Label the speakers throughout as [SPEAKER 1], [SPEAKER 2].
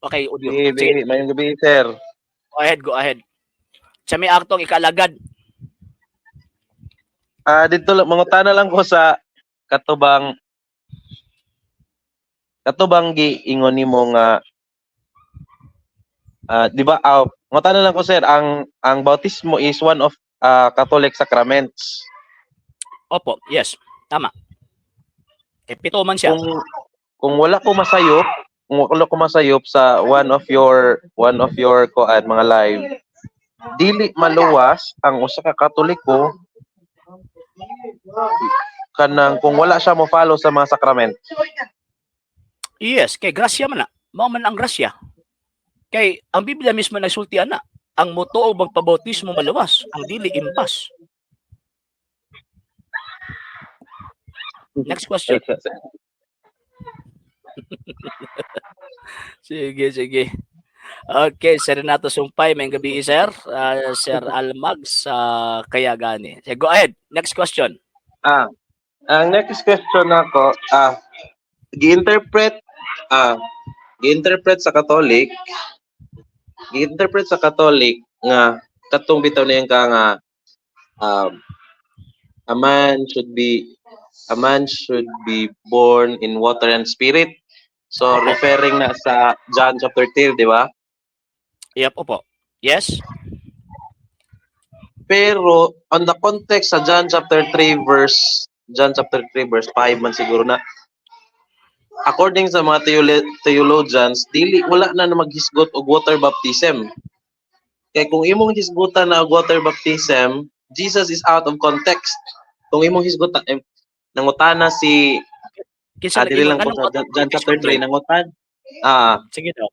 [SPEAKER 1] Okay, audio.
[SPEAKER 2] Gabi,
[SPEAKER 1] Sige,
[SPEAKER 2] maayong gabi, sir.
[SPEAKER 1] Go ahead, go ahead. Sa may aktong ikalagad.
[SPEAKER 2] Ah, dito lang, mangutana lang ko sa katubang giingon nimo nga di ba, mangutana lang ko, sir, ang bautismo is one of Catholic sacraments.
[SPEAKER 1] Opo, yes. Tama. Eh, pito man siya.
[SPEAKER 2] Kung wala ko masayop, kung wala ko masayop sa one of your koan mga live, dili maluwas ang usa ka Katoliko kanang kung wala siya mo follow sa mga sakrament.
[SPEAKER 1] Yes, kay grasya man na. Mao man ang grasya. Kay ang Biblia mismo nagsulti ana, ang mutuo magpabautismo maluwas, ang dili impas. Next question. Sige, sige. Okay, Sir Renato Sumpay, maayong gabi, sir. Sir Almag sa Kayagani. Sige, go ahead. Next question.
[SPEAKER 2] Ah, ang next question nako, gi-interpret sa Catholic, gi-interpret sa Catholic nga katong bitaw na ka nga a man should be born in water and spirit. So referring na sa John chapter 3, di ba?
[SPEAKER 1] Yep, opo. Yes?
[SPEAKER 2] Pero on the context sa John chapter 3 verse 5 man siguro na, according sa mga theologians, dili wala na na maghisgot og water baptism. Kay kung imong hisgutan na og water baptism, Jesus is out of context. Kung imong hisgutan eh, nangutana si
[SPEAKER 1] Kinsa
[SPEAKER 2] dili lang ko
[SPEAKER 1] anong
[SPEAKER 2] sa John chapter 3 nangutan
[SPEAKER 1] Sige daw.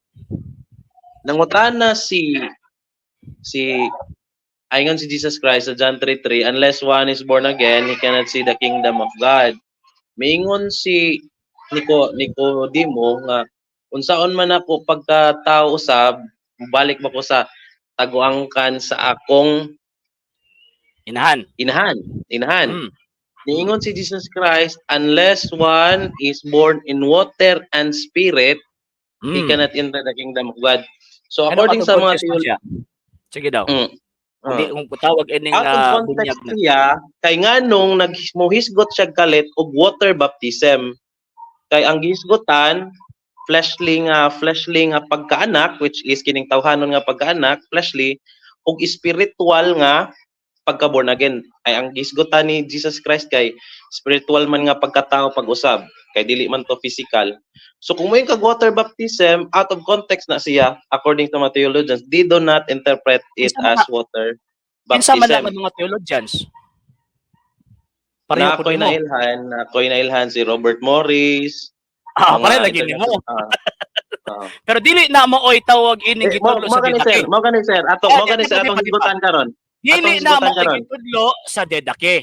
[SPEAKER 2] Nangutana si si Ayon si Jesus Christ sa John 3:3, "Unless one is born again, he cannot see the kingdom of God." Miingon si Nicodemo nga unsaon man ako pagkatao usab, balik ba ko sa taguangkan sa akong
[SPEAKER 1] Inahan.
[SPEAKER 2] Inahan, inahan. Niingon si Jesus Christ, "Unless one is born in water and spirit, he cannot enter the kingdom of God." So
[SPEAKER 1] Ano
[SPEAKER 2] according sa
[SPEAKER 1] atong
[SPEAKER 2] mga
[SPEAKER 1] context man siya? Sige daw. Hindi kung tawag ining
[SPEAKER 2] Out of context
[SPEAKER 1] bunyag na.
[SPEAKER 2] Siya kay nganong nagmohisgot siya kalit og water baptism, kay ang gihisgotan fleshly nga pagkaanak, which is kining tawhanon nga pagkaanak, fleshly, ug spiritual nga pagka born again. Ay ang gihisgotan ni Jesus Christ kay spiritual man nga pagkatao pag-usab, kay dili man to physical. So kung moingon kag water baptism, out of context na siya. According to mga theologians, they do not interpret it as water
[SPEAKER 1] Kinsa man
[SPEAKER 2] baptism.
[SPEAKER 1] lang ang mga theologians? Pareho
[SPEAKER 2] Na
[SPEAKER 1] po
[SPEAKER 2] ako'y
[SPEAKER 1] nimo.
[SPEAKER 2] Nailhan, na ako'y nailhan si Robert Morris.
[SPEAKER 1] Ah,
[SPEAKER 2] mga
[SPEAKER 1] pareho lagi nimo.
[SPEAKER 2] Ah.
[SPEAKER 1] Pero dili na mo oy tawag ining
[SPEAKER 2] Eh, mo
[SPEAKER 1] gitudlo
[SPEAKER 2] mo
[SPEAKER 1] sa
[SPEAKER 2] gani,
[SPEAKER 1] Dedake.
[SPEAKER 2] sir, mo gani, sir, ato
[SPEAKER 1] Eh,
[SPEAKER 2] mo gani,
[SPEAKER 1] di
[SPEAKER 2] sir,
[SPEAKER 1] pa, di
[SPEAKER 2] atong
[SPEAKER 1] pa, di pa.
[SPEAKER 2] hisgutan karon.
[SPEAKER 1] Dili
[SPEAKER 2] Atong
[SPEAKER 1] na mo
[SPEAKER 2] hisgutan
[SPEAKER 1] oy
[SPEAKER 2] karon.
[SPEAKER 1] Gitudlo sa Dedake.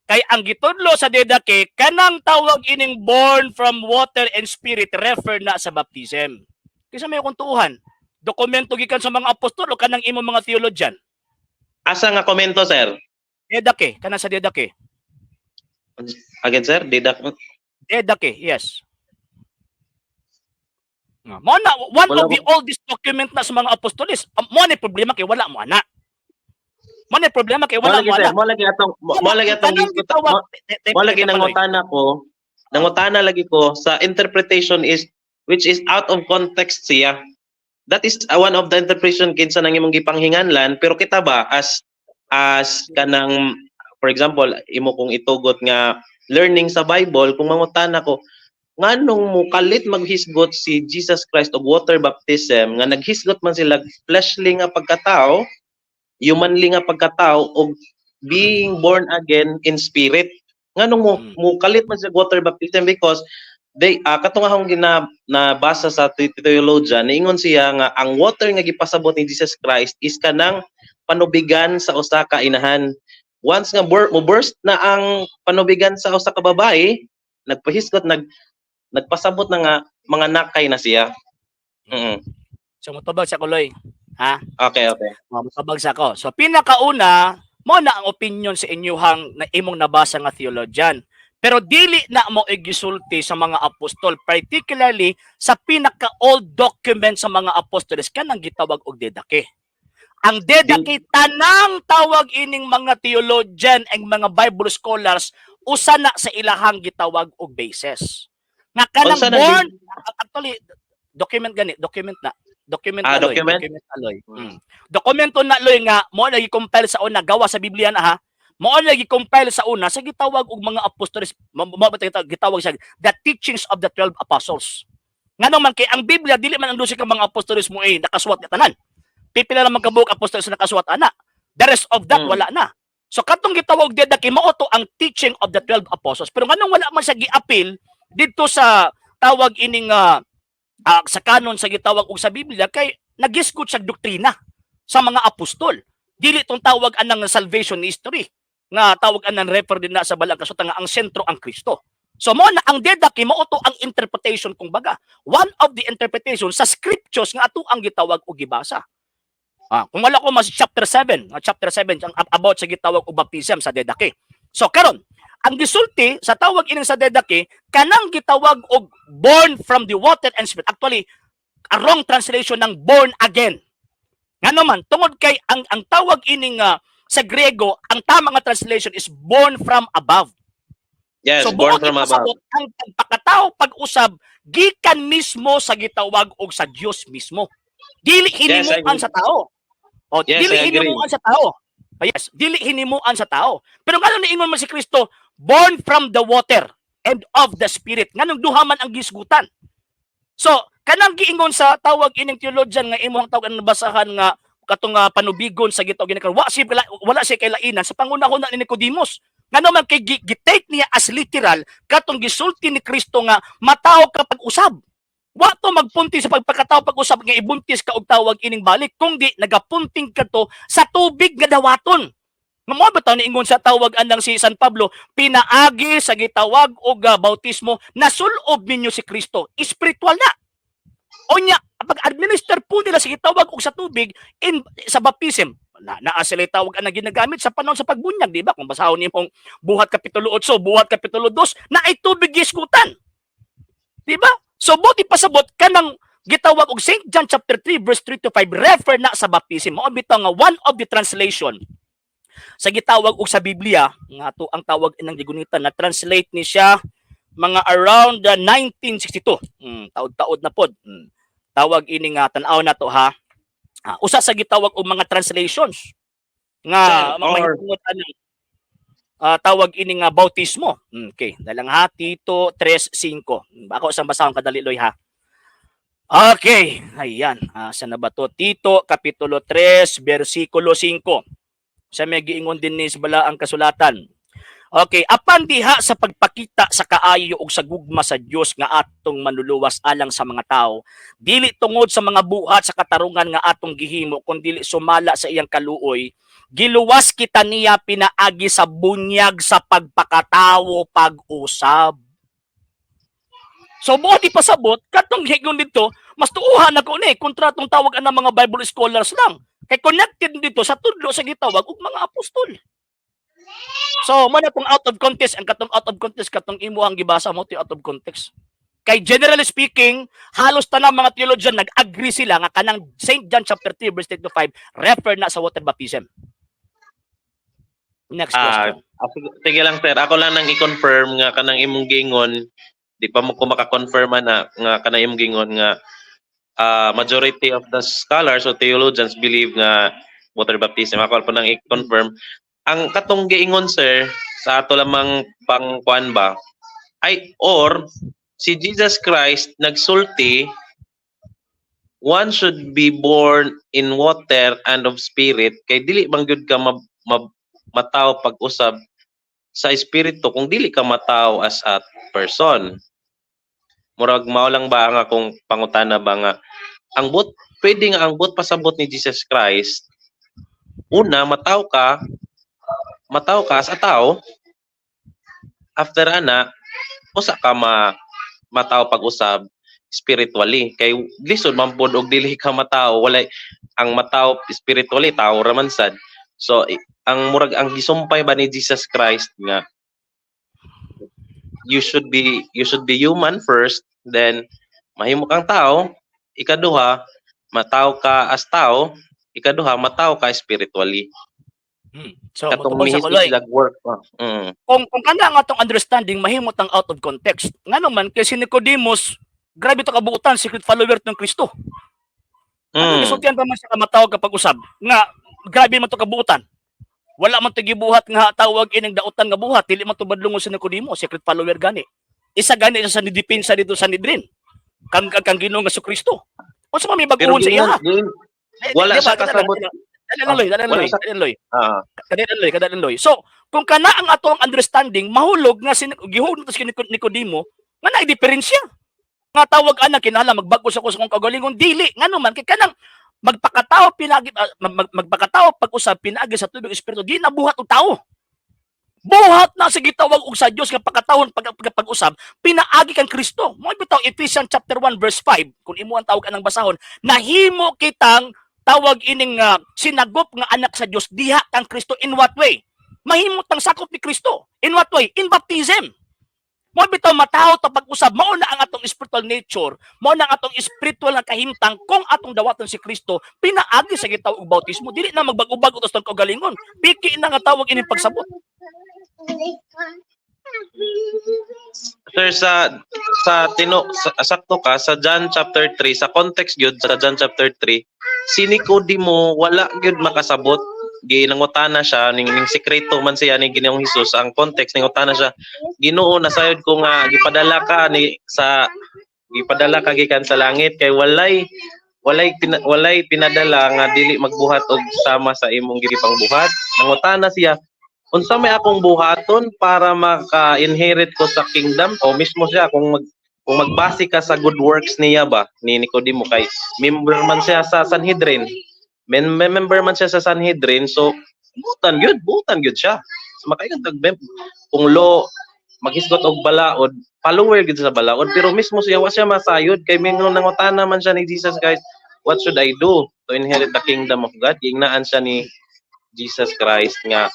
[SPEAKER 1] Kay ang gitudlo sa Dedake, kanang tawag ining born from water and spirit, refer na sa baptism. Kinsa may akong tuuhan? Dokumento gikan sa mga apostol o kanang imong mga theologian?
[SPEAKER 2] Asa nga komento, sir?
[SPEAKER 1] Dedake, kanang sa Dedake.
[SPEAKER 2] Again, sir, didak
[SPEAKER 1] Dedake, yes. Nga, mo na one
[SPEAKER 2] Wala
[SPEAKER 1] of the oldest document na sa mga apostoles. Mo na problema kay wala mo ana. Mo na problema kay
[SPEAKER 2] Mo
[SPEAKER 1] wala
[SPEAKER 2] lagi,
[SPEAKER 1] mo
[SPEAKER 2] sir,
[SPEAKER 1] ana.
[SPEAKER 2] mo lagi atong
[SPEAKER 1] Tanang
[SPEAKER 2] hisgutan
[SPEAKER 1] gitawag-
[SPEAKER 2] mo lagi
[SPEAKER 1] te- te-
[SPEAKER 2] nangutana lagi ko sa interpretation is which is out of context siya. That is one of the interpretation kinsa nang imong gipanghinganlan, pero kita ba as kanang, for example, imo kong itugot nga learning sa Bible, kung mangutana ko nganong mukalit maghisgot si Jesus Christ og water baptism nga naghisgot man sila fleshly nga pagkatao, humanly nga pagkatao, og being born again in spirit, nganong mo mukalit man siya water baptism? Because they katong akong gina nabasa sa theologian, niingon siya nga ang water nga gipasabot ni Jesus Christ is kanang panubigan sa usa ka inahan. Once nga mo burst na ang panubigan sa usa ka babae, nagpahisgot, nagpasabot na nga mga nakay na siya.
[SPEAKER 1] So motubag sa kuloy. Ha?
[SPEAKER 2] Okay.
[SPEAKER 1] Oh, motubag sa ko. So pinakauna, mo na ang opinion sa inyuhang na imong nabasa nga theologian. Pero dili na mo gisulti sa mga apostol, particularly sa pinaka old document sa mga apostoles, kanang gitawag og Didache. Ang Didache, tanang tawag ining mga theologian and mga Bible scholars, usa na sa ilahang gitawag og basis. Nga kanang
[SPEAKER 2] Unsa na
[SPEAKER 1] born, actually document gani, document na. Document
[SPEAKER 2] Ah,
[SPEAKER 1] na, Loy.
[SPEAKER 2] Document?
[SPEAKER 1] Document na, Loy. Dokumento na, Loy, nga mo na gi-compile sa una gawa sa Biblia na ha. Mao na gi-compile sa una sa gitawag og mga apostoles, mo ba gitawag siya the teachings of the 12 apostles. Ngano man kay ang Biblia dili man ang 12 ka mga apostoles mo eh nakasuwat nga tanan. Pipila lang man kabuok apostoles na nakasuwat ana. The rest of that wala na. So katong gitawag Didache, mao to ang teaching of the 12 apostles. Pero nganong wala man siya giapil didto sa tawag ining sa canon sa gitawag og sa Biblia, kay nagisgot siya doktrina sa mga apostol. Dili tong tawag anang salvation history nga tawag anang refer din na sa Balaang Kasulatan nga ang sentro ang Kristo. So mo na ang Didache, mao to ang interpretation kung baga. One of the interpretation sa scriptures nga ato ang gitawag og gibasa. Kung wala ko mas chapter 7, nga chapter 7 ang about sa gitawag og baptism sa Didache. So karon, ang gisulti sa tawag ining sa Didache, kanang gitawag og born from the water and spirit. Actually, a wrong translation ng born again. Ngano man, tungod kay ang tawag ining sa Grego, ang tama nga translation is born from above.
[SPEAKER 2] Yes,
[SPEAKER 1] So
[SPEAKER 2] born
[SPEAKER 1] buot
[SPEAKER 2] from above.
[SPEAKER 1] ipasabot, ang pagpakatao pag-usab gikan mismo sa gitawag og sa Dios mismo. Dili
[SPEAKER 2] Yes, I
[SPEAKER 1] hinimuan
[SPEAKER 2] agree.
[SPEAKER 1] sa tao. O,
[SPEAKER 2] Yes,
[SPEAKER 1] dili
[SPEAKER 2] I agree.
[SPEAKER 1] hinimuan sa tao. Ah, yes, dili hinimuan sa tao. Pero ngano niingon man si Kristo, born from the water and of the spirit? Nganong duha man ang gisgutan? So, kanang giingon sa tawag ining theologian nga imong tawag ang nabasahan nga katong panubigon sa gitawag ini, wala siya kailainan sa pangunahon ni Nicodemus. Ngano man kay gi-take niya as literal katong gisulti ni Kristo nga matawo ka pag-usab. Wa to magpunting sa pagpakatao pag-usab nga ibuntis ka og tawag ining balik, kung di nagapunting ka to sa tubig nga dawaton. Nga mo ba niingon sa tawag anang si San Pablo, pinaagi sa gitawag og bautismo nasulob ninyo si Kristo. Spiritual na. Unya, pag-administer po nila sa gitawag og sa tubig in sa baptism, na naa sila tawag ang ginagamit sa panahon sa pagbunyag, di ba? Kung basahon nimong Buhat kapitulo 8, Buhat kapitulo 2, na ay tubig gisgutan. Di ba? So buti pasabot, kanang gitawag og St. John chapter 3 verse 3 to 5 refer na sa baptism. Mao bitaw nga one of the translation sa gitawag og sa Biblia nga ato ang tawag inang gigunitan na translate ni siya mga around the 1962. Taod-taod na pod. Tawag ini nga tan-aw na to ha. Usa sa gitawag og mga translations nga
[SPEAKER 2] Sir, or-
[SPEAKER 1] mahitungod ani tawag ini nga bautismo. Okay, dalang ha, Tito 3:5. Ako sa basahon kadali, Loy, ha. Okay, ayan. Saan na ba to? Tito kapitulo 3 versikulo 5. Sa may giingon din ni sa Balaang Kasulatan. Okay, apan diha sa pagpakita sa kaayo ug sa gugma sa Dios nga atong manluluwas alang sa mga tao, dili tungod sa mga buhat sa katarungan nga atong gihimo, kun dili sumala sa iyang kaluoy, giluwas kita niya pinaagi sa bunyag sa pagpakatawo pag-usab. So buot ipasabot, katong giingon dito, mas tuuhan ako ni kontra tong tawag ang mga Bible scholars lang. Kay connected dito sa tudlo sa gitawag og mga apostol. So, man na out of context, ang katong out of context, katong imo ang gibasa mo, out of context. Kay generally speaking, halos tanang mga theologian nag-agree sila nga kanang St. John chapter 3 verse 3 to 5 refer na sa water baptism. Next question.
[SPEAKER 2] Sige, sige lang, sir, ako lang nang i-confirm nga kanang imong gingon, di pa mo ko maka-confirm na nga kanang imong gingon nga majority of the scholars or theologians believe nga water baptism. Ako pa nang i-confirm. Ang katong giingon, sir, sa ato lamang pang kuan ba ay or si Jesus Christ nagsulti, one should be born in water and of spirit, kay dili bang gyud ka mataw pag-usab sa espiritu kung dili ka mataw as a person. Murag mao lang ba nga kung pangutana ba nga ang but pwede nga ang but pasabot ni Jesus Christ, una mataw ka as a tao, after ana usa ka mataw pag-usab spiritually, kay lisod man pod og dili ka mataw. Walay ang mataw spiritually, tao ra man sad. So ang murag ang gisumpay ba ni Jesus Christ nga You should be human first, then mahimo kang tao. Ikaduha, mataw ka as tao. Ikaduha, mataw ka spiritually.
[SPEAKER 1] So,
[SPEAKER 2] Katong
[SPEAKER 1] motubag sa
[SPEAKER 2] mihisgot
[SPEAKER 1] kuloy.
[SPEAKER 2] sila work pa.
[SPEAKER 1] Kung kana nga atong understanding, mahimot ang out of context. Ngano man kay si Nicodemus, grabe to kabuutan, secret follower ng Kristo. Ano gisultian pa man siya ka matawag kapag usab nga grabe man to kabuutan. Wala man to gibuhat nga tawag ining dautan nga buhat, dili man to badlongon si Nicodemo, secret follower gani. Isa gani siya sa nidepensa dito sa Sanhedrin. Kang Ginoo nga Kristo. Unsa man may
[SPEAKER 2] Pero
[SPEAKER 1] baguhon sa iya?
[SPEAKER 2] gingon, wala
[SPEAKER 1] Di ba,
[SPEAKER 2] siya kasabot.
[SPEAKER 1] Dali lang, Loy, dali lang,
[SPEAKER 2] Wala
[SPEAKER 1] Loy, dali lang, Loy. Kadali lang, Loy, kadali lang, Loy. So, kung kana ang ato ang understanding, mahulog nga sin gihulog to si Nicodemo nga naay diferensya. Nga tawag ana kinahanglan magbag-o sa ko sa akong kaugalingon, dili. Ngano man kay kanang magpakatao pinagi magpakatao pag-usab pinaagi sa tubig, espiritu, di na buhat og tao. Buhat na sa gitawag og sa Dios nga pagkatawon pag-usab pinaagi kang Kristo. Mo bitaw Ephesians chapter 1 verse 5, kung imo ang tawag anang basahon, nahimo kitang tawag ining sinagop nga anak sa Dios diha kang Kristo. In what way? Mahimo tang sakop ni Kristo. In what way? In baptism. Mo bitaw matawo ta pag-usab, mao na ang atong spiritual nature, mao na ang atong spiritual nga kahimtang kung atong dawaton si Kristo pinaagi sa gitawag og bautismo. Dili na magbag-ubag utos tong kaugalingon. Piki na nga tawag ining pagsabot.
[SPEAKER 2] Sir, sa sakto ka sa John chapter 3, sa context gyud sa John chapter 3, si Nicodemo wala gyud makasabot. Ginangutana siya ning sekreto man siya ni Ginoong Hesus. Ang context, nangutana siya, "Ginoo, nasayod ko nga gipadala ka ni sa gipadala ka gikan sa langit kay walay pinadala nga dili magbuhat og sama sa imong gipangbuhat." Nangutana siya, "Unsa may akong buhaton para maka-inherit ko sa kingdom?" O mismo siya, kung magbase ka sa good works niya ba ni Nicodemo, kay member man siya sa Sanhedrin. Member man siya sa Sanhedrin, so buutan gyud siya. So makaingon tag kung lo maghisgot og balaod, follower gyud sa balaod, pero mismo siya wa siya masayod kay mingon nangutana man siya ni Jesus Christ, "What should I do to inherit the kingdom of God?" Giingnaan siya ni Jesus Christ nga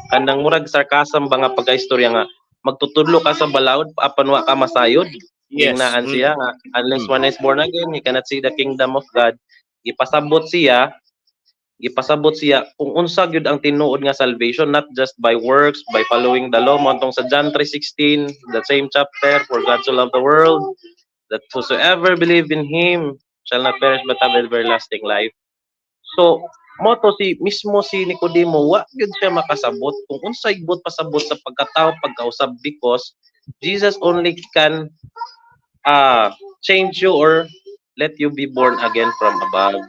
[SPEAKER 2] kanang murag sarcasm ba nga pagkaistorya nga magtutudlo ka sa balaod apan wa ka masayod. Giingnaan siya nga unless one is born again, he cannot see the kingdom of God. Gipasabot siya kung unsa gyud ang tinuod nga salvation, not just by works, by following the law. Mo sa John 3:16, the same chapter, "For God so loved the world that whosoever believe in him shall not perish but have everlasting life." So mo to si mismo si Nicodemo wa gyud siya makasabot kung unsay buot pasabot sa pagkatao pagkausab, because Jesus only can change you or let you be born again from above.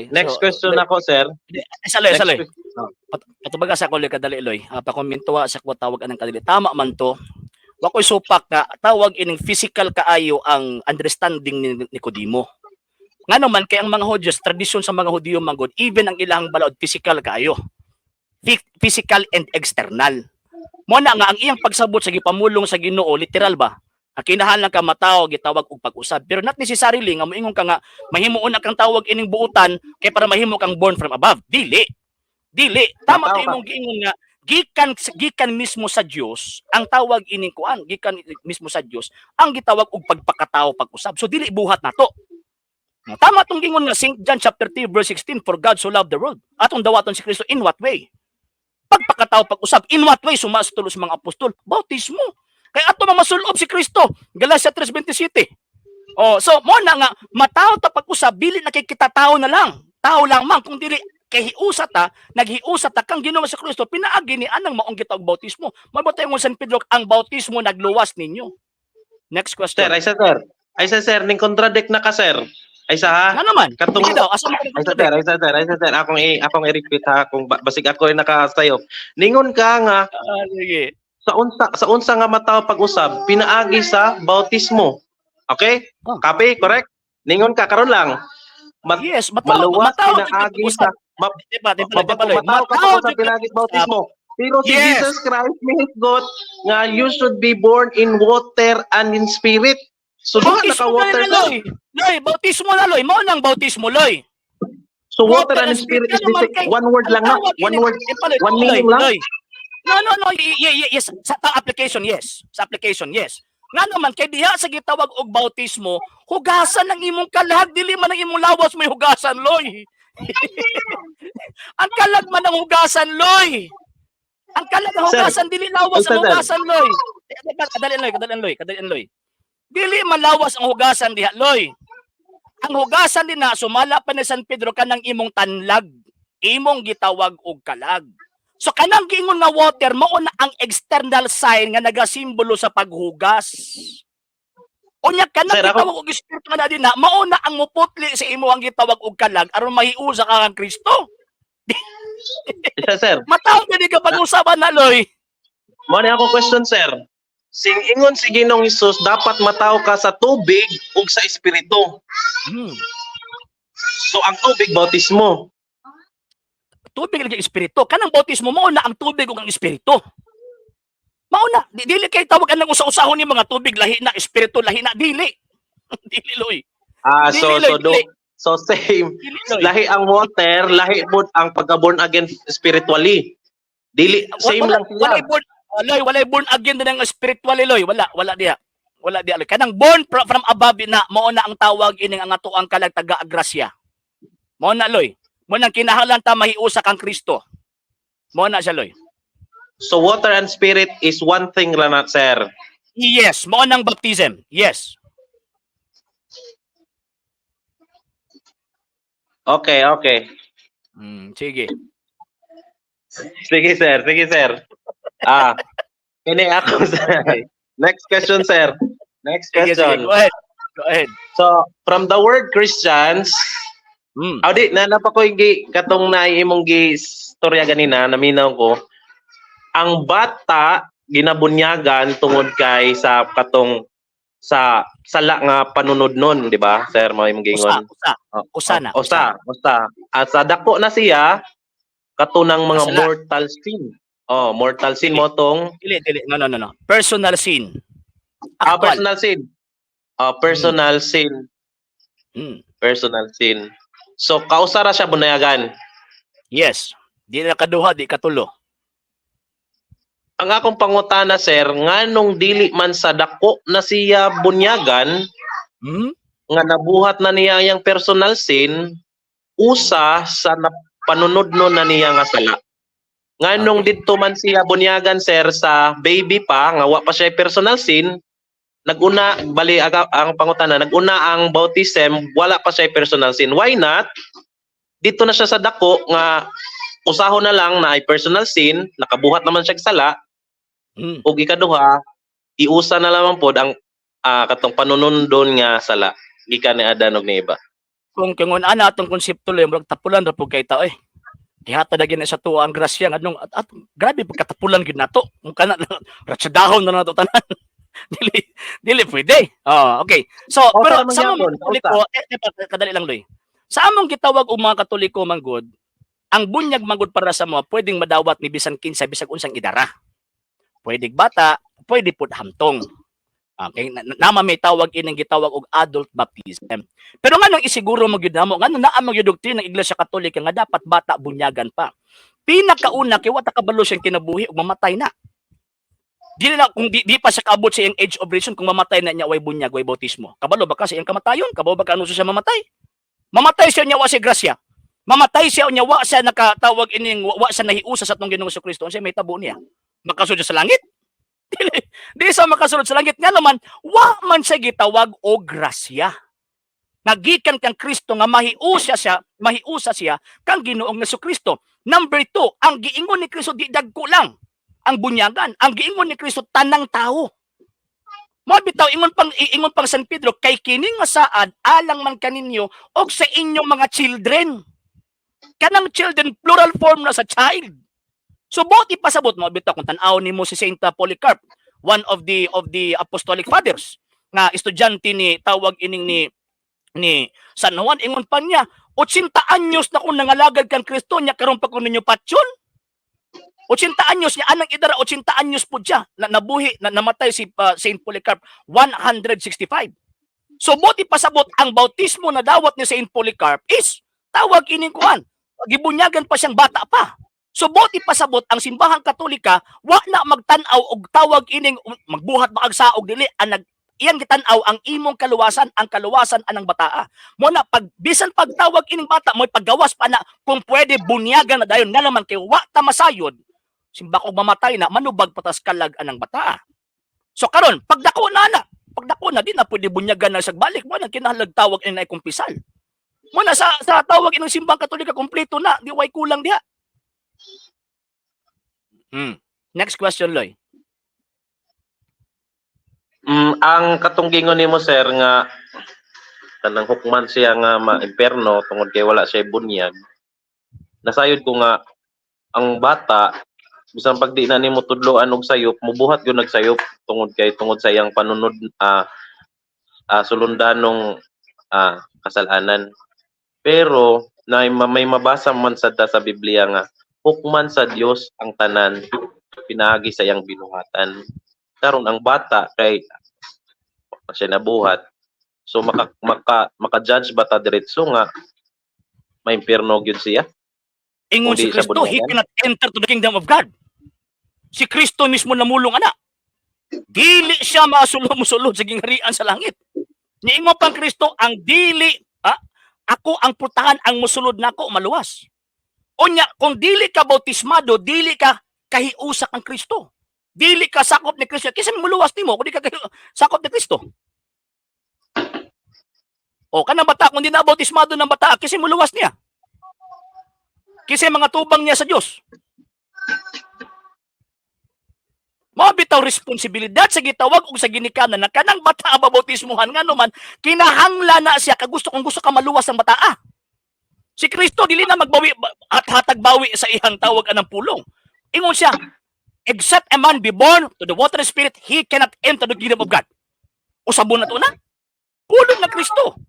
[SPEAKER 2] Next
[SPEAKER 1] So,
[SPEAKER 2] question ako, sir.
[SPEAKER 1] Saloy,
[SPEAKER 2] Next
[SPEAKER 1] saloy.
[SPEAKER 2] Oh.
[SPEAKER 1] Patubaga sa ko, kadali, Loy. Pakomintuwa sa ko tawag anang kadali. Tama man to. Wa ko'y supak nga tawag ining physical kaayo ang understanding ni Nicodemo. Ngano man kay ang mga Hudyos, tradisyon sa mga Hudiyo manggod, even ang ilang balaod physical kaayo. Physical and external. Mo na nga ang iyang pagsabot sa gipamulong sa Ginoo, literal ba? Ang kinahanglan ka matawo gitawag og pag-usab. Pero not necessarily nga moingon ka nga mahimuon na kang tawag ining buutan kay para mahimo kang born from above. Dili. Dili. Tama
[SPEAKER 2] Mataw
[SPEAKER 1] to
[SPEAKER 2] ka.
[SPEAKER 1] Imong giingon nga gikan mismo sa Dios ang tawag ining kuan, gikan mismo sa Dios ang gitawag og pagpakatao pag-usab. So dili buhat nato. Tama tong gingon nga St. John chapter 3 verse 16, "For God so loved the world." Atong dawaton si Kristo in what way? Pagpakatao pag-usab. In what way? Suma sa tulos mga apostol, bautismo. Kay ato mamasulob si Kristo. Galatia 3:27. Oh, so mo na nga matawo ta pag-usab, dili na kay kita tao na lang. Tao lang man kung dili kay hiusa ta, naghiusa ta kang Ginoo sa Kristo pinaagi ni anang maong gitawag bautismo. Mabotay mo San Pedro, ang bautismo nagluwas ninyo. Next question.
[SPEAKER 2] Sir, ay sa sir. Ay sa sir, ning contradict na ka, sir. Ay sa ha.
[SPEAKER 1] Nga naman.
[SPEAKER 2] Katong
[SPEAKER 1] Sige daw, asa mo
[SPEAKER 2] Ay sa sir, ay sa sir, ay sa sir. Akong i-repeat ha kung basig ako ay nakasayo. Ningon ka nga
[SPEAKER 1] Ah, sige.
[SPEAKER 2] sa unsa nga matawo pag-usab pinaagi sa bautismo. Okay?
[SPEAKER 1] Oh.
[SPEAKER 2] Copy, correct? Ningon ka karon lang.
[SPEAKER 1] Yes, matawo,
[SPEAKER 2] Maluwas
[SPEAKER 1] matawo
[SPEAKER 2] pinaagi sa
[SPEAKER 1] Di ba, Loy?
[SPEAKER 2] matawo ka
[SPEAKER 1] Matawo
[SPEAKER 2] pag-usab
[SPEAKER 1] jud ka
[SPEAKER 2] pinaagi sa bautismo. Pero si Jesus Christ mihisgot nga you should be born in water and in spirit. So duha na ka
[SPEAKER 1] Bautismo
[SPEAKER 2] water
[SPEAKER 1] na,
[SPEAKER 2] ka.
[SPEAKER 1] Loy. Loy, bautismo na, Loy. Mao nang bautismo, Loy.
[SPEAKER 2] So water and spirit is the
[SPEAKER 1] Naman
[SPEAKER 2] same. One word lang na. One word. One meaning lang.
[SPEAKER 1] Loy. No. Yes. Sa application, yes. Sa application, yes. Nga naman, kay diha sa gitawag og bautismo, hugasan ang imong kalag, dili man ang imong lawas may hugasan, Loy. Ang kalag man ang hugasan, Loy. Ang kalag ang
[SPEAKER 2] Sir,
[SPEAKER 1] hugasan, dili lawas ang
[SPEAKER 2] sir.
[SPEAKER 1] Hugasan, Loy. Kadali, Loy, kadali, Loy, kadali, Loy. Dili man lawas ang hugasan diha, Loy. Ang hugasan din na, sumala pa ni San Pedro, kanang imong tanlag, imong gitawag og kalag. So kanang giingon nga water, mao na ang external sign nga nagasimbolo sa paghugas. Unya kanang
[SPEAKER 2] Sir,
[SPEAKER 1] gitawag og espiritu nga na din na, mao na ang muputli sa imo ang gitawag og kalag aron mahiusa ka kang Kristo.
[SPEAKER 2] Sir, sir.
[SPEAKER 1] Matawag gani ka pag-usapan na, Loy.
[SPEAKER 2] Mo ni ako question, sir. Sing ingon si Ginoong Hesus, dapat mataw ka sa tubig ug sa espiritu. So ang tubig, bautismo.
[SPEAKER 1] Tubig lagi, espiritu. Kanang bautismo, mao na ang tubig ug ang espiritu. Mao na, dili kay tawag anang usa-usahon ni mga tubig lahi na, espiritu lahi na, dili. Dili, Loy.
[SPEAKER 2] Ah,
[SPEAKER 1] Dili,
[SPEAKER 2] so
[SPEAKER 1] Loy,
[SPEAKER 2] so do,
[SPEAKER 1] dili.
[SPEAKER 2] So same.
[SPEAKER 1] Dili, Loy.
[SPEAKER 2] Lahi ang water, lahi pud ang pagka born again spiritually. Dili same
[SPEAKER 1] Wala,
[SPEAKER 2] lang sila.
[SPEAKER 1] walay born, Loy, walay born again din ang spiritually, Loy. Wala, wala diha. Wala diha, Loy. Kanang born from above na, mao na ang tawag ining ang atoang kalag taga grasya. Mao na, Loy. Mao nang kinahanglan ta mahiusa kang Kristo. Mao na siya, Loy.
[SPEAKER 2] So water and spirit is one thing lang na, sir.
[SPEAKER 1] Yes, mao nang baptism. Yes.
[SPEAKER 2] Okay.
[SPEAKER 1] Sige.
[SPEAKER 2] Sige, sir, sige, sir. Ah. Kini ako, sir. Next question, sir. Next
[SPEAKER 1] Sige, sige.
[SPEAKER 2] question.
[SPEAKER 1] Go ahead. Go ahead.
[SPEAKER 2] So, from the word Christians, aw di na napa ko yung katong naay imong gi storya ganina, naminaw ko. Ang bata ginabunyagan tungod kay sa katong sa sala nga panunod nun, di ba? Sir, mo imong
[SPEAKER 1] Usa,
[SPEAKER 2] gingon.
[SPEAKER 1] Usa.
[SPEAKER 2] Oh,
[SPEAKER 1] Usa na.
[SPEAKER 2] Usa, usa. At sa dako na siya katunang mga
[SPEAKER 1] Sala.
[SPEAKER 2] Mortal sin. Oh, mortal sin mo tong
[SPEAKER 1] Dili, dili. No. Personal sin.
[SPEAKER 2] Ah,
[SPEAKER 1] Actual.
[SPEAKER 2] personal sin. Ah, personal sin, personal sin. So kausa ra siya bunyagan.
[SPEAKER 1] Yes. Di na kaduha, di katulo.
[SPEAKER 2] Ang akong pangutana, sir, nganong dili man sa dako na siya bunyagan nga nabuhat na niya yang personal sin, usa sa panunodno na niya nga sala? Nganong didto man siya bunyagan, sir, sa baby pa nga wa pa siya personal sin? Naguna bali aga, ang pangutana, naguna ang baptism, wala pa siya personal sin. Why not dito na siya sa dako nga usahon na lang na ay personal sin, nakabuhat naman siya og sala, ug ikaduha, iusa na lamang pod ang katong panunundon nga sala gikan ni Adan ug ni Eva?
[SPEAKER 1] Kung ana atong konsepto, Loy, murag tapulan ra pud kay ta eh. Gihatag na gyud na sa tuwa ang grasya ngadlong at grabe pagkatapulan gyud nato. Kung kana ratsadahon na nato tanan. Dili dili pwede. Oh, okay. So,
[SPEAKER 2] O,
[SPEAKER 1] pero
[SPEAKER 2] sa
[SPEAKER 1] sa
[SPEAKER 2] among
[SPEAKER 1] among
[SPEAKER 2] gyapon,
[SPEAKER 1] Katoliko, eh, kadali lang, Loy. Sa among gitawag og mga Katoliko manggod, ang bunyag manggod para sa mga pwedeng madawat ni bisan kinsa, bisag unsang idara. Pwede bata, pwede pud hamtong. Okay, nama may tawag ining gitawag og adult baptism. Pero nganong isiguro mo gyud namo, nganong naa man gyud doktrina ng Iglesia Katolika nga dapat bata bunyagan pa? Pinakauna kay wa ta kabalo siyang kinabuhi ug mamatay na. Dili na kung di pa siya kaabot sa iyang age of reason kung mamatay na niya way bunyag, way bautismo. Kabalo ba ka sa iyang kamatayon? Kabalo ba ka ano siya mamatay? Mamatay siya niya wa siya grasya. Mamatay siya niya wa siya nakatawag ining wa siya nahiusa sa atong Ginoong Kristo. Unsa may tabo niya? Makasulod siya sa langit? Dili, di sa makasulod sa langit nga naman wa man siya gitawag og grasya. Nagikan kang Kristo nga mahiusa siya, mahiusa siya kang Ginoong Kristo. Number 2, ang giingon ni Kristo di dagko lang ang bunyagan. Ang giingon ni Kristo, tanang tao. Mao bitaw ingon pang San Pedro, kay kini nga saad alang man kaninyo og sa inyong mga children. Kanang children, plural form na sa child. So buot ipasabot mo bitaw kung tan-aw nimo si Saint Polycarp, one of the apostolic fathers nga estudyante ni tawag ining ni San Juan, ingon pa niya, 80 anyos na kung nangalagad kang Kristo niya, karon pa ko ninyo patyon. 80 anyos niya anang idara, 80 anyos po siya na nabuhi na namatay si Saint Polycarp 165. So buot ipasabot ang bautismo na dawat ni Saint Polycarp is tawag ining kuan, gibunyagan pa siyang bata pa. So buot ipasabot, ang Simbahang Katolika wa na magtan-aw og tawag ining magbuhat ba kag saog dili, ang nag iyang gitan-aw ang imong kaluwasan, ang kaluwasan anang bataa. Mo na pag bisan pagtawag ining bata mo paggawas pa na, kung pwede bunyagan na dayon, nga naman kay wa ta masayod, simbako mamatay na manubag patas kalag anang bataa. So karon pagdako na na, pagdako na, di na pwede bunyagan na sa balik mo nang kinahanglan tawag ini na kumpisal. Mo na sa tawag ining Simbang Katolika, kompleto na, di way kulang diha. Next question, Loy.
[SPEAKER 2] Ang katong gingon nimo, sir, nga kanang hukman siya nga ma-imperno tungod kay wala siya bunyag. Nasayod ko nga ang bata, bisan pag di na nimo tudloan og sayop, mubuhat gyud nagsayop tungod sa iyang panunod, sulundanong kasalanan. Pero na may mabasa man sad ta sa Biblia nga hukman sa Dios ang tanan pinaagi sa iyang binuhatan. Karon ang bata kay siya nabuhat. So maka maka maka-judge ba ta diretso nga maimpierno gyud siya?
[SPEAKER 1] Ingon
[SPEAKER 2] Kung
[SPEAKER 1] si
[SPEAKER 2] di siya
[SPEAKER 1] Kristo, he
[SPEAKER 2] bunyagan?
[SPEAKER 1] cannot enter to the kingdom of God. Si Kristo mismo namulong ana. Dili siya masulod-musulod sa gingharian sa langit. Niingon pang Kristo, ang dili, ako ang putahan, ang musulod nako maluwas. Unya, kung dili ka bautismado, dili ka kahiusa kang Kristo. Dili ka sakop ni Kristo. Kinsa may muluwas nimo kung di ka sakop ni Kristo? O kanang bata, kung di na bautismado ng bata, kinsa muluwas niya? Kinsa mga tubang niya sa Dios? Mao bitaw responsibilidad sa gitawag og sa ginikanan na kanang bata mabautismuhan, ngano man kinahanglan na siya kagusto kung gusto ka maluwas ang bata. Si Kristo dili na magbawi at hatag bawi sa iyang tawag anang pulong. Ingon siya, "Except a man be born to the water and spirit, he cannot enter the kingdom of God." Usabon na to na. Pulong ng Kristo.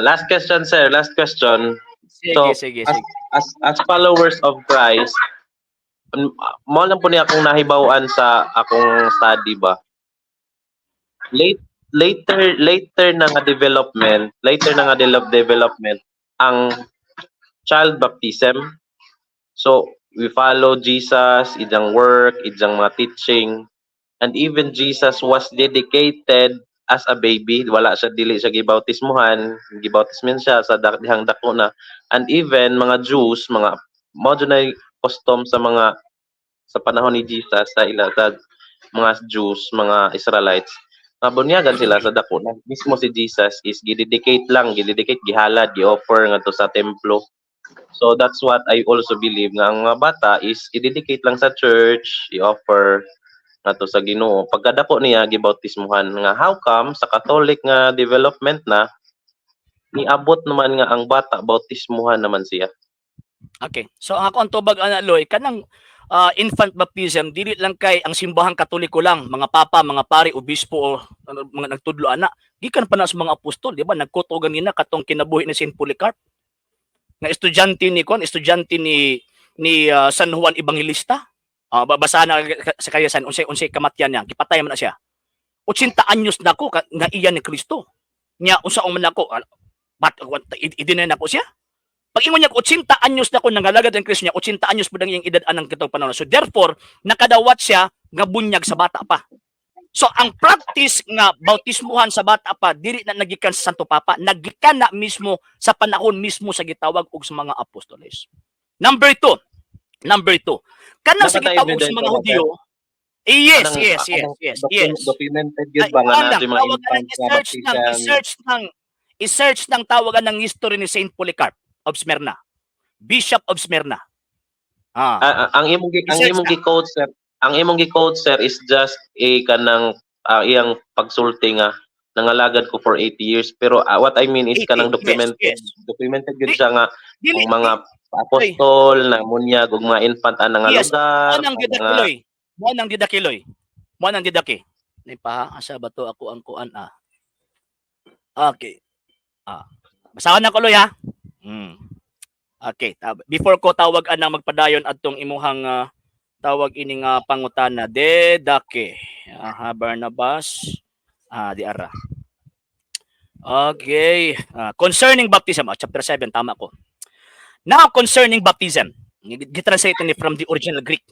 [SPEAKER 2] Last question, sir, last question.
[SPEAKER 1] Sige,
[SPEAKER 2] So,
[SPEAKER 1] sige, sige.
[SPEAKER 2] As followers of Christ, mao lang po ni akong nahibaw-an sa akong study ba. Late later later na nga development, later na nga development ang child baptism. So, we follow Jesus, iyang work, iyang mga teaching, and even Jesus was dedicated as a baby. Wala siya, dili siya gibautismuhan, gibautismin siya sa dihang dako na. And even mga Jews, mga mao jud na custom sa mga sa panahon ni Jesus sa ila, sa mga Jews, mga Israelites, mabunyagan sila sa dako na. Mismo si Jesus is gidedicate lang, gidedicate, gihalad, gi-offer ngadto sa templo. So that's what I also believe, nga ang mga bata is i-dedicate lang sa church, i-offer ngadto sa Ginoo. Pagkadako niya, gibautismuhan. Nga how come sa Catholic nga development na niabot naman nga ang bata bautismuhan naman siya?
[SPEAKER 1] Okay. So ang ako ang tubag ana, Loy, kanang infant baptism dili lang kay ang Simbahang Katoliko lang, mga papa, mga pari, obispo o ano, mga nagtudlo ana. Gikan pa na sa mga apostol, di ba? Nagkuto ganina katong kinabuhi ni Saint Polycarp. Nga estudyante ni kon, estudyante ni San Juan Evangelista. Basahan na sa kayasan unsay unsay kamatyan niya, gipatay man na siya. 80 anyos na ko nga iya ni Kristo. Nya unsa man nako, bat i-deny nako siya? Pag ingon niya, 80 anyos na ko nangalagad ang Kristo niya, 80 anyos po ang iyang edad anang kitong panahon. So therefore, nakadawat siya nga bunyag sa bata pa. So ang practice nga bautismuhan sa bata pa dili na nagikan sa Santo Papa, nagikan na mismo sa panahon mismo sa gitawag og sa mga apostoles. Number two. Number two. Kanang sa
[SPEAKER 2] Naka
[SPEAKER 1] gitawag og sa
[SPEAKER 2] evidence
[SPEAKER 1] mga
[SPEAKER 2] ba,
[SPEAKER 1] Hudiyo, yes,
[SPEAKER 2] Anong-
[SPEAKER 1] yes,
[SPEAKER 2] anong
[SPEAKER 1] yes.
[SPEAKER 2] Documented yun
[SPEAKER 1] Ay,
[SPEAKER 2] ba nga
[SPEAKER 1] kuwan
[SPEAKER 2] na
[SPEAKER 1] lang,
[SPEAKER 2] mga
[SPEAKER 1] tawag
[SPEAKER 2] infant
[SPEAKER 1] ng
[SPEAKER 2] na
[SPEAKER 1] i-search ng
[SPEAKER 2] baptism?
[SPEAKER 1] I-search ng tawagan ng history ni Saint Polycarp of Smyrna. Bishop of Smyrna.
[SPEAKER 2] Ang
[SPEAKER 1] I-search
[SPEAKER 2] imong
[SPEAKER 1] na.
[SPEAKER 2] gi-quote, sir, ang imong gi-quote, sir, is just a kanang iyang pagsulti nga nangalagad ko for 80 years, pero what I mean is
[SPEAKER 1] 80,
[SPEAKER 2] kanang
[SPEAKER 1] yes,
[SPEAKER 2] documented documented gyud siya nga
[SPEAKER 1] Dili,
[SPEAKER 2] ang mga apostol na munyag ug mga infant ang nga lugar
[SPEAKER 1] Mo nang
[SPEAKER 2] ang mga
[SPEAKER 1] didakiloy. Mo nang didakiloy. Mo nang didaki. Nay pa asa ba to ako ang kuan ah. Okay. Basahan na ko, Loy, ha. Okay, before ko tawag anang magpadayon adtong imuhang tawag ini nga pangutana, Dedake. Aha, Barnabas di ara. Okay. Concerning baptism, chapter 7, tama ko. Now concerning baptism, gitranslate ni from the original Greek.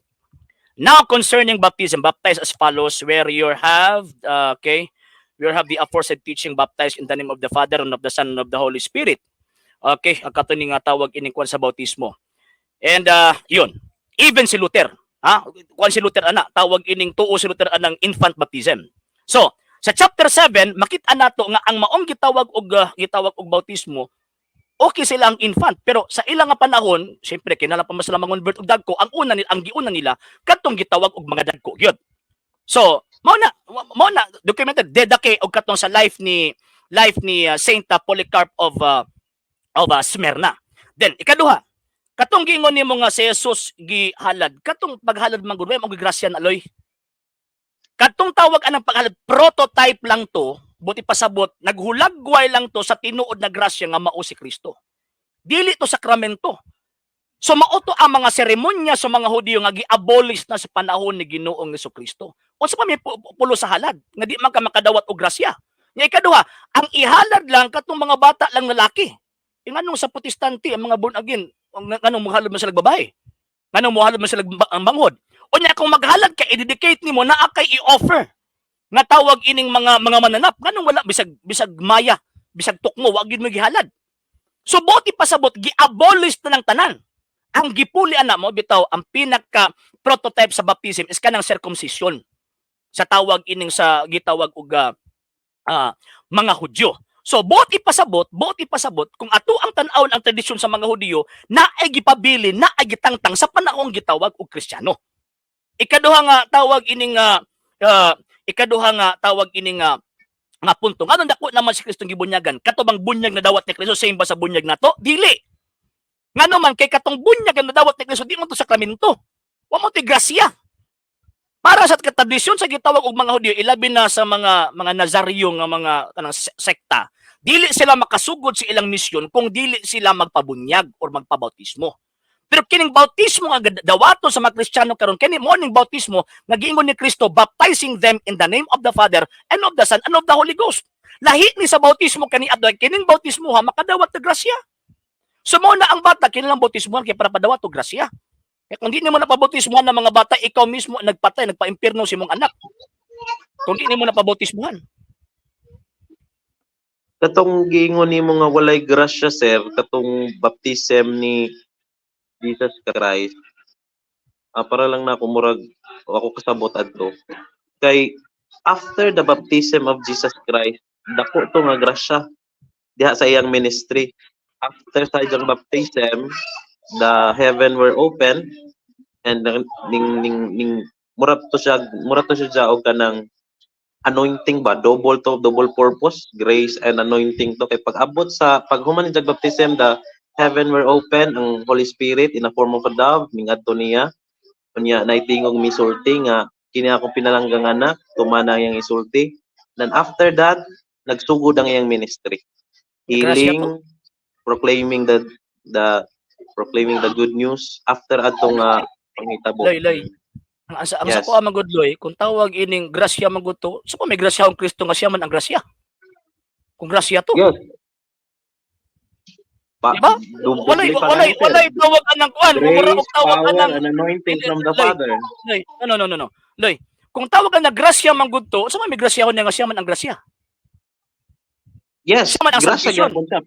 [SPEAKER 1] Now concerning baptism, baptize as follows, where you have, okay, where have the aforesaid teaching, baptized in the name of the Father and of the Son and of the Holy Spirit. Okay, ang kato ni nga tawag ining kwan sa bautismo. And yun, even si Luther, ha? Kwan si Luther ana, tawag ining tuo si Luther anang infant baptism. So, sa chapter 7, makita nato nga ang maong gitawag og bautismo, okay sila ang infant, pero sa ilang nga panahon, siyempre kinahanglan pa man sila mangonvert og dagko, ang una nila, ang giuna nila kadtong gitawag og mga dagko gyud. So, mao na documented Didache og katong sa life ni Saint Polycarp of Smyrna. Then ikaduha, katong giingon nimo nga si Jesus gihalad, katong paghalad man gud, mo grasya na, Loy. Katong tawag anang paghalad, prototype lang to, buti pasabot, naghulagway lang to sa tinuod na grasya nga mao si Kristo. Dili to sakramento. So mao to ang mga seremonya sa mga Hudiyo nga gi-abolish na sa panahon ni Ginoong Kristo. Unsa pa may pulo sa halad nga di man ka makadawat og grasya? Nga ikaduha, ang ihalad lang katong mga bata lang lalaki. E nganong sa Protestante ang mga born again, nganong mohalad man sila babae? Nganong mohalad man sila ang manghod? Unya kung maghalad ka, i-dedicate nimo naa kay i-offer nga tawag ining mga mananap. Nganong wala bisag maya, bisag tukmo, wa gyud mo gihalad? So buot pasabot, gi-abolish na ng tanan. Ang gipuli ana mo bitaw ang pinaka prototype sa baptism is kanang circumcision sa tawag ining sa gitawag og mga Hudyo. So buot ipasabot kung ato ang tan-awon ang tradisyon sa mga Hudiyo na ay gipabili, na ay gitangtang sa panahong gitawag og Kristiyano. Ikaduha nga tawag ining nga punto. Nganong dako naman si Kristo gibunyagan? Kato bang bunyag na dawat ni Kristo same ba sa bunyag nato? Dili. Ngano man kay katong bunyag nga nadawat ni Kristo di man to sakramento. Wa mo to grasya. Para sa tradisyon sa gitawag og mga Hudiyo, ilabi na sa mga Nazaryo nga mga kanang sekta, dili sila makasugod sa ilang misyon kung dili sila magpabunyag or magpabautismo. Pero kining bautismo nga dawaton sa mga Kristiyano karon, kini mo ning bautismo nga giingon ni Kristo, baptizing them in the name of the Father and of the Son and of the Holy Ghost. Lahi ni sa bautismo kani adto, kining bautismo ha makadawat og grasya. So mo na ang bata kinahanglan bautismohan kay para padawat og grasya. Kaya kung di nimo napabautismohan ng mga bata, ikaw mismo ang nagpatay, nagpaimpierno sa imong anak. Kung di nimo napabautismohan.
[SPEAKER 2] Katong giingon nimo nga walay grasya, sir, katong baptism ni Jesus Christ. Para lang na ako murag ako kasabot adto. Kay after the baptism of Jesus Christ, dako to nga grasya diha sa iyang ministry. After sa iyang baptism, the heaven were open and ning murag to siya og kanang anointing ba, double to, double purpose, grace and anointing to, kay pag abot sa paghuman ni baptism, the heaven were open, ang Holy Spirit in a form of a dove mingadto niya. Unya naitingog misulti nga, "Kini akong pinalanggang anak, tumana iyang isulti." Then after that, nagsugod ang iyang ministry, healing, proclaiming the good news after adtong panghitabo.
[SPEAKER 1] Loy, Loy. Ang sa
[SPEAKER 2] Yes.
[SPEAKER 1] kuha man gud, Loy, kung tawag ining grasya man gud to, sa pa may grasya ang Kristo nga siya man ang grasya? Kung grasya to.
[SPEAKER 2] Yes. Pa,
[SPEAKER 1] Diba?
[SPEAKER 2] Doble
[SPEAKER 1] Walay
[SPEAKER 2] pa
[SPEAKER 1] walay
[SPEAKER 2] lang, sir.
[SPEAKER 1] Walay tawag anang kuan, mura
[SPEAKER 2] Grace,
[SPEAKER 1] og tawag
[SPEAKER 2] power,
[SPEAKER 1] anang
[SPEAKER 2] and anointing from the
[SPEAKER 1] Loy,
[SPEAKER 2] Father.
[SPEAKER 1] Loy, no, no, no, no, no. Loy, kung tawag ang grasya man gud to, sa may grasya niya nga siya man ang grasya?
[SPEAKER 2] Yes,
[SPEAKER 1] Siya man ang
[SPEAKER 2] grasya
[SPEAKER 1] salvation.
[SPEAKER 2] gyapon siya.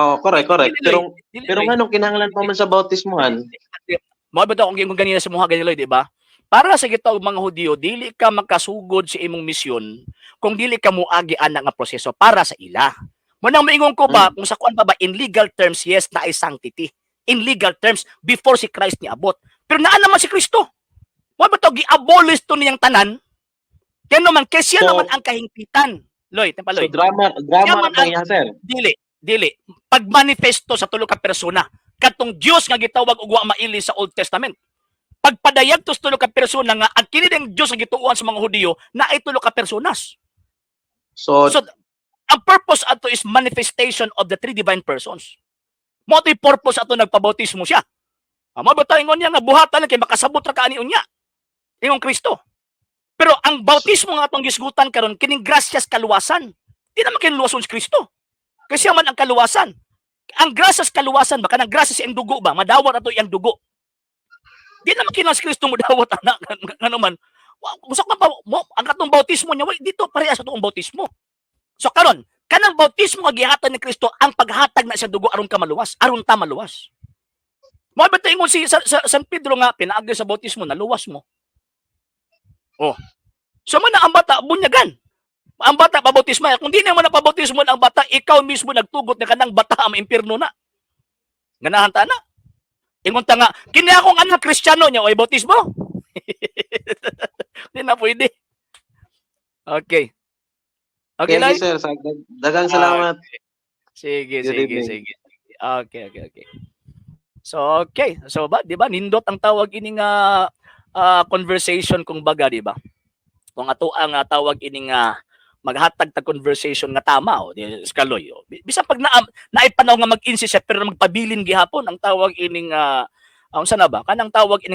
[SPEAKER 2] Oh, correct, correct.
[SPEAKER 1] Dili,
[SPEAKER 2] Pero
[SPEAKER 1] Loy. Dili,
[SPEAKER 2] pero
[SPEAKER 1] Loy.
[SPEAKER 2] Nganong kinahanglan pa man sa bautismohan?
[SPEAKER 1] Mao ba akong giingon ganina sa muha gani, Loy, di ba? Para sa gitawag mga Hudiyo, dili ka makasugod sa imong misyon kung dili ka muagi ana nga proseso para sa ila. Mo nang maingon ko ba, kung sa kuan pa ba, in legal terms, yes, na ay sanctity. In legal terms, before si Christ niabot. Pero naa naman si Kristo. Mo ba to gi-abolish to niyang tanan? Kaya naman, kay siya naman ang kahingpitan. Loy, tempa,
[SPEAKER 2] So
[SPEAKER 1] Loy.
[SPEAKER 2] drama drama
[SPEAKER 1] Siya man
[SPEAKER 2] na niya, sir.
[SPEAKER 1] Dili, dili. Pagmanifesto sa tulo ka persona. Katong Dios nga gitawag og wa maili sa Old Testament. Pagpadayag to sa tulo ka persona nga ang kini ng Dios nga gituohan sa mga Hudiyo na ay tulo ka personas.
[SPEAKER 2] So,
[SPEAKER 1] So ang purpose ato is manifestation of the three divine persons. Mo to'y purpose ato nagpabautismo siya. Mo ba tayo ingon niya nga buhatan lang kay makasabot ra ka ani unya. Ingong Kristo. Pero ang bautismo nga atong gisgutan karon, kining grasyas kaluwasan. Di naman kinluwason si Kristo. Kasi siya man ang kaluwasan. Ang grasya sa kaluwasan ba, kanang grasya sa iyang dugo ba, madawat ato iyang dugo. Di naman kinahanglan si Kristo modawat ana ngano man. Usa ka pa mo ang katong bautismo niya, dito parehas sa atong bautismo. So karon, kanang bautismo nga gihatag ni Kristo, ang paghatag na sa dugo aron ka maluwas, aron ta maluwas. Mao ba ingon si sa San Pedro nga pinaagi sa bautismo naluwas mo. Oh. So man na ang bata bunyagan. Ang bata pabautismo. Kung di na mo napabautismo ang bata, ikaw mismo nagtugot na kanang bata ang impierno na. Ganahan ta na. Ingon ta nga, kini akong anak Kristiyano niya, oy bautismo. Di na pwede. Okay. Okay
[SPEAKER 2] Thank
[SPEAKER 1] lang.
[SPEAKER 2] you, sir. Daghang salamat.
[SPEAKER 1] Sige,
[SPEAKER 2] Good
[SPEAKER 1] sige,
[SPEAKER 2] evening.
[SPEAKER 1] sige. Okay. So, okay. So ba, 'di ba? Nindot ang tawag ini nga conversation kung baga, 'di ba? Kung ato ang tawag ini nga maghatag ta conversation nga tama o di skaloy o. Bisan pag naa naay panaw nga mag-insist siya pero magpabilin gihapon ang tawag ining unsa na ba kanang tawag ining.